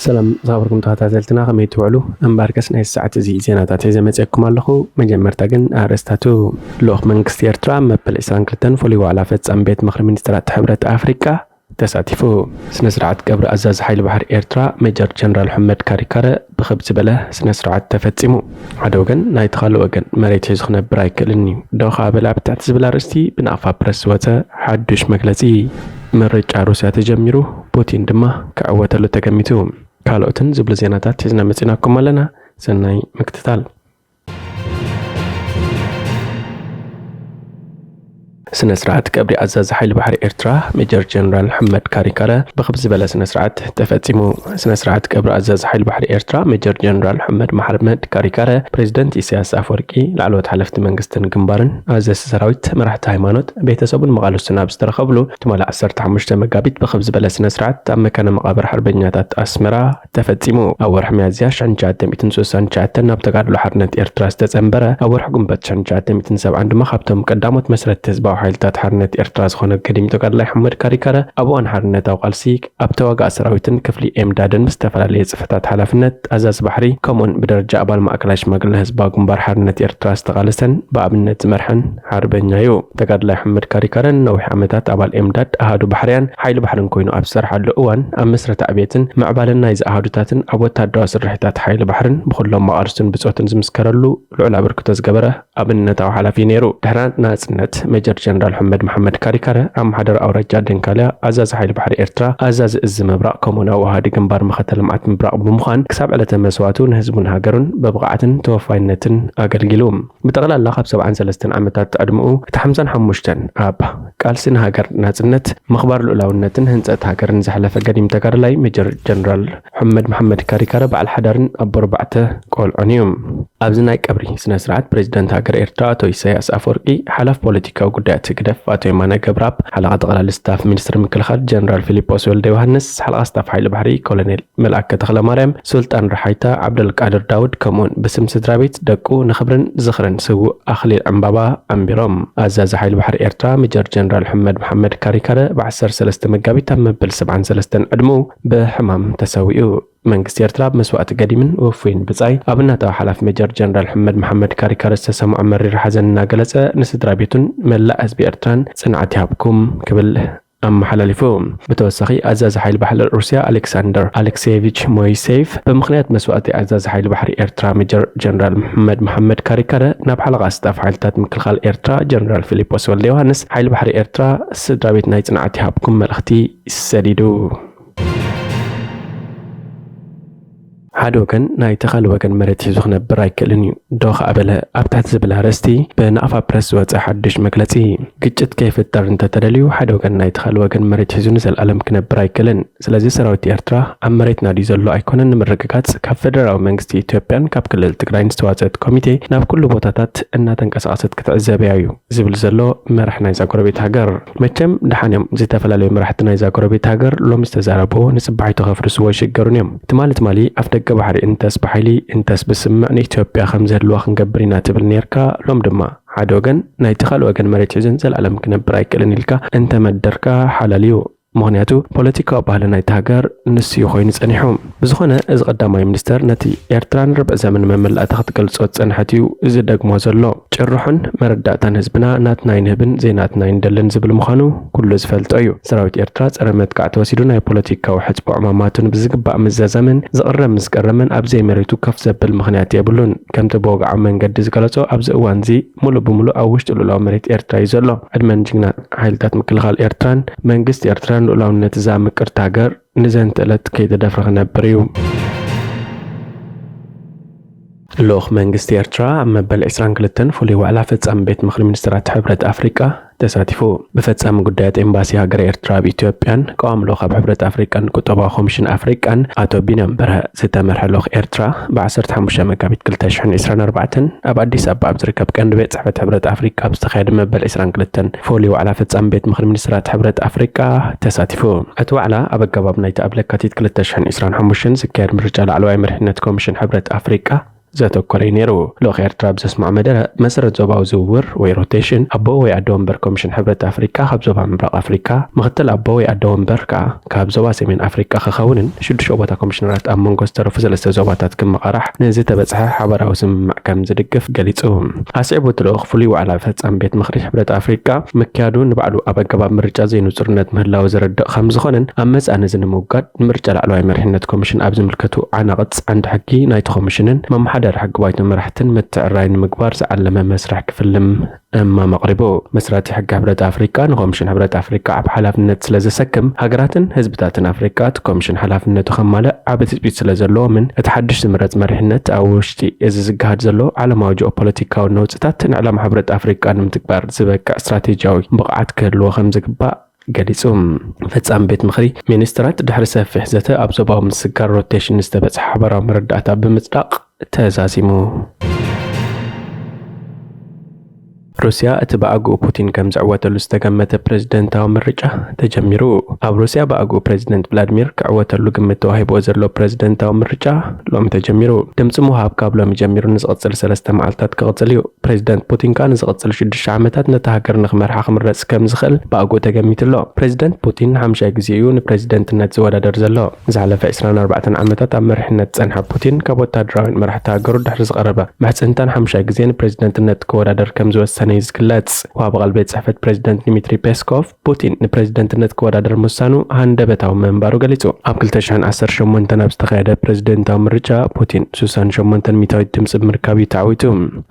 ሰላም ዝኸበርኩም ተኸታተልትና፣ ከመይ ትውዕሉ? እምበኣርከስ ናይ ሰዓት እዚ ዜናታት ሒዘ መጺአኩም ኣለኹ። መጀመርታ ግን ኣርእስታቱ። ልኡኽ መንግስቲ ኤርትራ ኣብ መበል ዕስራን ክልተን ፍሉይ ዋዕላ ፈጻሚ ቤት ምኽሪ ሚኒስትራት ሕብረት ኣፍሪቃ ተሳቲፉ። ስነ ስርዓት ቀብሪ ኣዛዚ ሓይሊ ባሕሪ ኤርትራ ሜጀር ጀነራል ሑመድ ካሪካረ ብኽብ ዝበለ ስነ ስርዓት ተፈጺሙ። ሓደ ወገን ናይቲ ካልእ ወገን መሬት ሒዙ ክነብር ኣይክእልን እዩ። ዶ ከኣ በለ ኣብ ትሕቲ ዝብል ኣርእስቲ ብናቕፋ ፕረስ ዝወጸ ሓዱሽ መግለጺ። ምርጫ ሩስያ ተጀሚሩ፣ ፑቲን ድማ ክዕወተሉ ተገሚቱ። ካልኦትን ዝብሉ ዜናታት ሒዝና መጺናኩም ኣለና። ሰናይ ምክትታል። ስነ ስርዓት ቀብሪ ኣዛዚ ሓይሊ ባሕሪ ኤርትራ ሜጀር ጀነራል ሕመድ ካሪካረ ብኽብ ዝበለ ስነ ስርዓት ተፈጺሙ። ስነ ስርዓት ቀብሪ ኣዛዚ ሓይሊ ባሕሪ ኤርትራ ሜጀር ጀነራል ሕመድ መሓመድ ካሪካረ ፕሬዝደንት ኢሳያስ ኣፈወርቂ፣ ላዕለዎት ሓለፍቲ መንግስትን ግንባርን፣ ኣዘዝቲ ሰራዊት፣ መራሕቲ ሃይማኖት፣ ቤተሰቡን መቓልስቱን ኣብ ዝተረኸብሉ ትማሊ ዓሰርተ ሓሙሽተ መጋቢት ብኽብ ዝበለ ስነ ስርዓት ኣብ መካነ መቓብር ሓርበኛታት ኣስመራ ተፈጺሙ። ኣብ ወርሒ ሚያዝያ ሽሕን ትሽዓተ ሚእትን ስሳን ትሽዓተን ናብ ተጋድሎ ሓርነት ኤርትራ ዝተጸንበረ፣ ኣብ ወርሒ ግንቦት ሽሕን ትሽዓተ ሚእትን ሰብዓን ድማ ካብቶም ቀዳሞት መስረትቲ ህዝባዊ ሓይልታት ሓርነት ኤርትራ ዝኾነ ገዲም ተጋዳላይ ሓመድ ካሪካረ፣ ኣብ እዋን ሓርነታዊ ቃልሲ ኣብ ተዋጋእ ሰራዊትን ክፍሊ ኤምዳድን ብዝተፈላለየ ጽፍሕታት ሓላፍነት፣ ኣዛዚ ባሕሪ፣ ከምኡውን ብደረጃ ኣባል ማእከላይ ሽማግለ ህዝባዊ ግንባር ሓርነት ኤርትራ ዝተቓለሰን ብኣብነት ዝመርሐን ሓርበኛ እዩ። ተጋዳላይ ሓመድ ካሪካረ ንነዊሕ ዓመታት ኣባል ኤምዳድ፣ ኣሃዱ ባሕርያን ሓይሊ ባሕርን ኮይኑ ኣብ ዝሰርሓሉ እዋን፣ ኣብ መስረታ ዕብየትን ምዕባለን ናይዚ ኣሃዱታትን ኣብ ወተሃደራዊ ስርሒታት ሓይሊ ባሕርን ብኹሎም መቓልስቱን ብጾትን ዝምስከረሉ ልዑል ኣበርክቶ ዝገበረ ኣብነታዊ ሓላፊ እዩ ነይሩ። ድሕሪ ናጽነት፣ ሜጀር ጀነራል ሑመድ መሓመድ ካሪካረ ኣመሓደር ኣውራጃ ደንካልያ፣ ኣዛዚ ሓይሊ ባሕሪ ኤርትራ፣ ኣዛዚ እዚ ምብራቕ፣ ከምኡውን ኣዋሃዲ ግንባር መኸተ ልምዓት ምብራቕ ብምዃን፣ ክሳብ ዕለተ መስዋእቱ ንህዝቡን ሃገሩን ብብቕዓትን ተወፋይነትን ኣገልጊሉ። ብጠቕላላ ካብ ሰብዓን ሰለስተን ዓመታት ዕድመኡ፣ እቲ ሓምሳን ሓሙሽተን ኣብ ቃልሲ ንሃገር ናጽነት፣ ምኽባር ልኡላውነትን ህንጸት ሃገርን ዘሕለፈ ገዲም ተጋዳላይ ሜጀር ጀነራል ሑመድ መሓመድ ካሪካረ በዓል ሓዳርን ኣቦ ኣርባዕተ ቆልዑን እዩ። ኣብዚ ናይ ቀብሪ ስነ ስርዓት ፕሬዝደንት ሃገር ኤርትራ ኣቶ ኢሳያስ ኣፈወርቂ፣ ሓላፊ ፖለቲካዊ ጉዳያት ህግደፍ ኣቶ የማነ ገብረኣብ፣ ሓለቓ ጠቕላሊ ስታፍ ሚኒስትሪ ምክልኻል ጀነራል ፊሊጶስ ወልደ ዮሃንስ፣ ሓለቓ ስታፍ ሓይሊ ባሕሪ ኮሎኔል መልኣከ ተኽለማርያም፣ ሱልጣን ረሓይታ፣ ዓብደልቃድር ዳውድ፣ ከምኡውን ብስም ስድራ ቤት ደቁ ንኽብርን ዝኽርን ስዉእ ኣኽሊል ዕምባባ ኣንቢሮም። ኣዛዚ ሓይሊ ባሕሪ ኤርትራ ሜጀር ጀነራል ሑመድ መሓመድ ካሪካረ ብ ዓሰርተ ሰለስተ መጋቢት ኣብ መበል ሰብዓን ሰለስተን ዕድመኡ ብሕማም ተሰዊኡ። መንግስቲ ኤርትራ ኣብ መስዋእቲ ገዲምን ውፉይን ብጻይ ኣብነታዊ ሓላፊ ሜጀር ጀነራል ሑመድ መሓመድ ካሪካረ ዝተሰምዖ መሪር ሓዘን እናገለጸ፣ ንስድራ ቤቱን መላእ ህዝቢ ኤርትራን ጽንዓት ይሃብኩም ክብል ኣመሓላሊፉ። ብተወሳኺ፣ ኣዛዚ ሓይሊ ባሕሪ ሩስያ ኣሌክሳንደር ኣሌክሴየቪች ሞይሴቭ፣ ብምኽንያት መስዋእቲ ኣዛዚ ሓይሊ ባሕሪ ኤርትራ ሜጀር ጀነራል መሐመድ መሐመድ ካሪካረ፣ ናብ ሓለቓ ስታፍ ሓይልታት ምክልኻል ኤርትራ ጀነራል ፊሊጶስ ወልደ ዮሃንስ፣ ሓይሊ ባሕሪ ኤርትራ ስድራ ቤት ናይ ጽንዓት ይሃብኩም መልእኽቲ ሰዲዱ። ሓደ ወገን ናይቲ ካልእ ወገን መሬት ሒዙ ክነብር ኣይክእልን እዩ፣ ዶ ኸኣ በለ ኣብ ትሕቲ ዝብል ኣርእስቲ ብናቕፋ ፕረስ ዝወጸ ሓድሽ መግለጺ። ግጭት ከይፍጠር እንተተደልዩ፣ ሓደ ወገን ናይቲ ካልእ ወገን መሬት ሒዙ ንዘለኣለም ክነብር ኣይክእልን። ስለዚ ሰራዊት ኤርትራ ኣብ መሬትና ድዩ ዘሎ ኣይኮነን ንምርግጋጽ፣ ካብ ፈደራላዊ መንግስቲ ኢትዮጵያን ካብ ክልል ትግራይን ዝተዋጸአት ኮሚቴ ናብ ኩሉ ቦታታት እናተንቀሳቐሰት ክትዕዘብ እያ እዩ ዝብል ዘሎ መራሕ ናይዛ ጎረቤት ሃገር። መቸም ደሓን እዮም ዝተፈላለዩ መራሕቲ ናይዛ ጎረቤት ሃገር ሎሚ ዝተዛረብዎ ንጽባሒቱ ከፍርስዎ ይሽገሩን እዮም። ትማሊ ትማሊ ኣፍደገ ባሕሪ እንተስ ብሓይሊ እንተስ ብስምምዕ ንኢትዮጵያ ከም ዘድልዋ ክንገብር ኢና ትብል ነርካ። ሎም ድማ ሓደ ወገን ናይቲ ካልእ ወገን መሬት ሒዙ ንዘለኣለም ክነብር ኣይክእልን ኢልካ እንተመደርካ ሓላል እዩ። ምኽንያቱ ፖለቲካዊ ባህሊ ናይቲ ሃገር ንሱ እዩ ኮይኑ ጸኒሑ። ብዝኾነ እዚ ቀዳማይ ሚኒስተር ነቲ ኤርትራ ንርብዒ ዘመን መመላእታ ክትገልጾ ዝጸንሐት እዩ ዝደግሞ ዘሎ። ጭርሖን መረዳእታን ህዝብና ናትና ኣይንህብን ዘይናትና ኣይንደልን ዝብል ምዃኑ ኩሉ ዝፈልጦ እዩ። ሰራዊት ኤርትራ ጸረ መጥቃዕቲ ወሲዱ ናይ ፖለቲካዊ ሕጽቦ ዕማማቱ ብዝግባእ ምዘዛምን ዝቕረብ ምስ ቀረመን ኣብ ዘይመሬቱ ከፍ ዘብል ምኽንያት የብሉን። ከምቲ ብወግዓዊ መንገዲ ዝገለጾ ኣብዚ እዋንዚ ሙሉእ ብሙሉእ ኣብ ውሽጢ ልኡላዊ መሬት ኤርትራ እዩ ዘሎ። ዕድመ ንጅግና ሓይልታት ምክልኻል ኤርትራን መንግስቲ ኤርትራን ልኡላውነት እዛ ምቅርቲ ሃገር ንዘንተ ዕለት ከይተደፍረ ክነብር እዩ። ልኡኽ መንግስቲ ኤርትራ ኣብ መበል ዕስራን ክልተን ፍሉይ ዋዕላ ፈጻሚ ቤት ምኽሪ ሚኒስትራት ሕብረት ኣፍሪቃ ተሳቲፉ። ብፈጻሚ ጉዳያት ኤምባሲ ሃገረ ኤርትራ ኣብ ኢትዮጵያን ቀዋሚ ልኡኽ ኣብ ሕብረት ኣፍሪቃን ቁጠባዊ ኮሚሽን ኣፍሪቃን ኣቶ ቢንያም በርሀ ዝተመርሐ ልኡኽ ኤርትራ ብ ዓሰርተ ሓሙሽተ መጋቢት ክልተ ሽሕን ዕስራን ኣርባዕተን ኣብ ኣዲስ ኣበባ ኣብ ዝርከብ ቀንዲ ቤት ጽሕፈት ሕብረት ኣፍሪቃ ኣብ ዝተኻየደ መበል ዕስራን ክልተን ፍሉይ ዋዕላ ፈጻሚ ቤት ምኽሪ ሚኒስትራት ሕብረት ኣፍሪቃ ተሳቲፉ። እቲ ዋዕላ ኣብ ኣገባብ ናይቲ ኣብ ለካቲት ክልተ ሽሕን ዕስራን ሓሙሽተን ዝካየድ ምርጫ ላዕለዋይ መሪሕነት ኮሚሽን ሕብረት ኣፍሪቃ ዘተኮረ እዩ ነይሩ። ልኡኽ ኤርትራ ኣብ ዘስምዖ መደረ፣ መሰረት ዞባዊ ዝውውር ወይ ሮቴሽን ኣቦ ወይ ኣደ ወንበር ኮሚሽን ሕብረት ኣፍሪቃ ካብ ዞባ ምብራቕ ኣፍሪቃ፣ ምኽትል ኣቦ ወይ ኣደ ወንበር ከኣ ካብ ዞባ ሰሜን ኣፍሪቃ ክኸውንን ሽዱሽተ ቦታ ኮሚሽነራት ኣብ መንጎ ዝተረፉ ሰለስተ ዞባታት ክመቓራሕ ንዝተበጽሐ ሓበራዊ ስምምዕ ከም ዝድግፍ ገሊጹ። ኣስዒቡ እቲ ልኡኽ፣ ፍሉይ ዋዕላ ፈጻሚ ቤት ምኽሪ ሕብረት ኣፍሪቃ ምክያዱ ንባዕሉ ኣብ ኣገባብ ምርጫ ዘይንጹርነት ምህላው ዘረድእ ከም ዝኾነን ኣብ መጻኢ ነዚ ንምውጋድ ንምርጫ ላዕለዋይ መሪሕነት ኮሚሽን ኣብ ዝምልከቱ ዓናቕጽ ዓንዲ ሕጊ ናይቲ ኮሚሽንን መመሓደሪ ሕጊ ባይቶ መራሕትን ምትዕርራይ ንምግባር ዝዓለመ መስርሕ ክፍልም እማም ኣቕሪቡ። መስራቲ ሕጊ ሕብረት ኣፍሪቃ ንኮሚሽን ሕብረት ኣፍሪቃ ኣብ ሓላፍነት ስለ ዘሰክም፣ ሃገራትን ህዝብታትን ኣፍሪቃ እቲ ኮሚሽን ሓላፍነቱ ከማልእ ዓቢ ትጽቢት ስለ ዘለዎምን እቲ ሓድሽ ዝምረጽ መሪሕነት ኣብ ውሽጢ እዚ ዝገሃድ ዘሎ ዓለማዊ ጂኦፖለቲካዊ ነውጽታት ንዕላማ ሕብረት ኣፍሪቃ ንምትግባር ዝበቅዕ ስትራቴጂያዊ ብቕዓት ክህልዎ ከም ዝግባእ ገሊጹ። ፈጻሚ ቤት ምኽሪ ሚኒስትራት ድሕሪ ሰፊሕ ዘተ ኣብ ዞባዊ ምስግጋር ሮቴሽን ዝተበጽሐ ሓበራዊ መረዳእታ ብምጽዳቕ ተዛዚሙ። ሩስያ እቲ ብኣግኡ ፑቲን ከም ዝዕወተሉ ዝተገመተ ፕሬዝደንታዊ ምርጫ ተጀሚሩ። ኣብ ሩስያ ብኣግኡ ፕሬዝደንት ቭላድሚር ክዕወተሉ ግምት ተዋሂብዎ ዘሎ ፕሬዝደንታዊ ምርጫ ሎሚ ተጀሚሩ። ድምፂ ምውሃብ ካብ ሎሚ ጀሚሩ ንዝቕፅል ሰለስተ መዓልታት ክቕፅል እዩ። ፕሬዝደንት ፑቲን ከኣ ንዝቕፅል ሽዱሽተ ዓመታት ነታ ሃገር ንክመርሓ ክምረፅ ከም ዝኽእል ብኣግኡ ተገሚቱ ኣሎ። ፕሬዝደንት ፑቲን ንሓምሻይ ግዜ እዩ ንፕሬዝደንትነት ዝወዳደር ዘሎ። ዝሓለፈ ዕስራን ኣርባዕተን ዓመታት ኣብ መሪሕነት ዝጸንሐ ፑቲን፣ ካብ ወታደራውያን መራሕቲ ሃገሩ ድሕሪ ዝቐረበ ምሕጽንታን ሓምሻይ ግዜ ንፕሬዝደንትነት ክወዳደር ከም ዝወሰነ እዩ ዝግለጽ። ወሃቢ ቃል ቤት ጽሕፈት ፕሬዝደንት ዲሚትሪ ፔስኮቭ፣ ፑቲን ንፕሬዝደንትነት ክወዳደር ምውሳኑ ሃንደበታዊ ምንባሩ ገሊጹ። ኣብ ክልተ ሽሕን ዓሰርተ ሸሞንተን ኣብ ዝተኻየደ ፕሬዝደንታዊ ምርጫ፣ ፑቲን ሱሳን ሸሞንተን ሚእታዊት ድምጺ ብምርካብ እዩ ተዓዊቱ።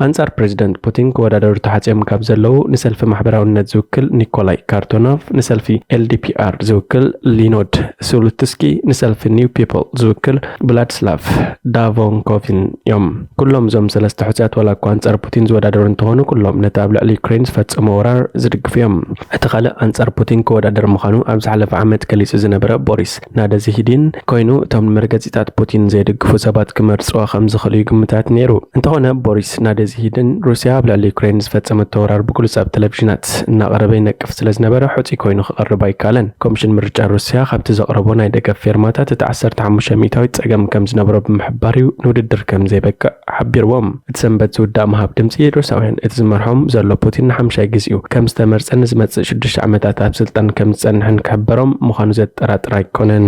ኣንጻር ፕሬዝደንት ፑቲን ክወዳደሩ ተሓጽዮም ካብ ዘለዉ፣ ንሰልፊ ማሕበራውነት ዝውክል ኒኮላይ ካርቶኖቭ፣ ንሰልፊ ኤልዲፒኣር ዝውክል ሊኖድ ሱሉትስኪ፣ ንሰልፊ ኒው ፒፕል ዝውክል ቭላድስላቭ ዳቮንኮቪን እዮም። ኩሎም እዞም ሰለስተ ሕጹያት ዋላ እኳ ኣንጻር ፑቲን ዝወዳደሩ እንተኾኑ፣ ኩሎም ነቲ ኣብ ልዕሊ ዩክሬን ዝፈጸሞ ወራር ዝድግፉ እዮም። እቲ ካልእ ኣንጻር ፑቲን ክወዳደር ምዃኑ ኣብ ዝሓለፈ ዓመት ገሊጹ ዝነበረ ቦሪስ ናደዝሂዲን ኮይኑ፣ እቶም ንመርገጺታት ፑቲን ዘይድግፉ ሰባት ክመርጽዎ ከም ዝኽእሉ እዩ ግምታት ነይሩ። እንተኾነ፣ ቦሪስ ናደዝሂድን ሩስያ ኣብ ልዕሊ ዩክሬን ዝፈጸመቶ ወራር ብግሉጽ ኣብ ቴሌቪዥናት እናቐረበ ይነቅፍ ስለ ዝነበረ፣ ሕጹይ ኮይኑ ክቐርብ ኣይከኣለን። ኮሚሽን ምርጫ ሩስያ ካብቲ ዘቕረቦ ናይ ደገፍ ፌርማታት እቲ ዓሰርተ ሓሙሽተ ሚእታዊት ጸገም ከም ዝነበሮ ብምሕባር እዩ ንውድድር ከም ዘይበቅዕ ሓቢርዎም። እቲ ሰንበት ዝውዳእ ምሃብ ድምጺ ሩስያውያን እቲ ዝመርሖም ዘሎ ፑቲን ንሓምሻይ ግዜኡ ከም ዝተመርጸን ንዝመጽእ ሽዱሽተ ዓመታት ኣብ ስልጣን ከም ዝጸንሕን ክሕበሮም ምዃኑ ዘጠራጥር ኣይኮነን።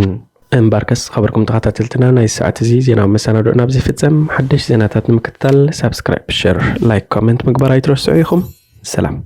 እምበርከስ፣ ዝኸበርኩም ተኸታተልትና፣ ናይ ሰዓት እዚ ዜናዊ መሰናድኦ ናብዚ ይፍጸም። ሓደሽ ዜናታት ንምክትታል ሳብስክራይብ፣ ሸር፣ ላይክ፣ ኮመንት ምግባር ኣይትረስዑ ኢኹም። ሰላም።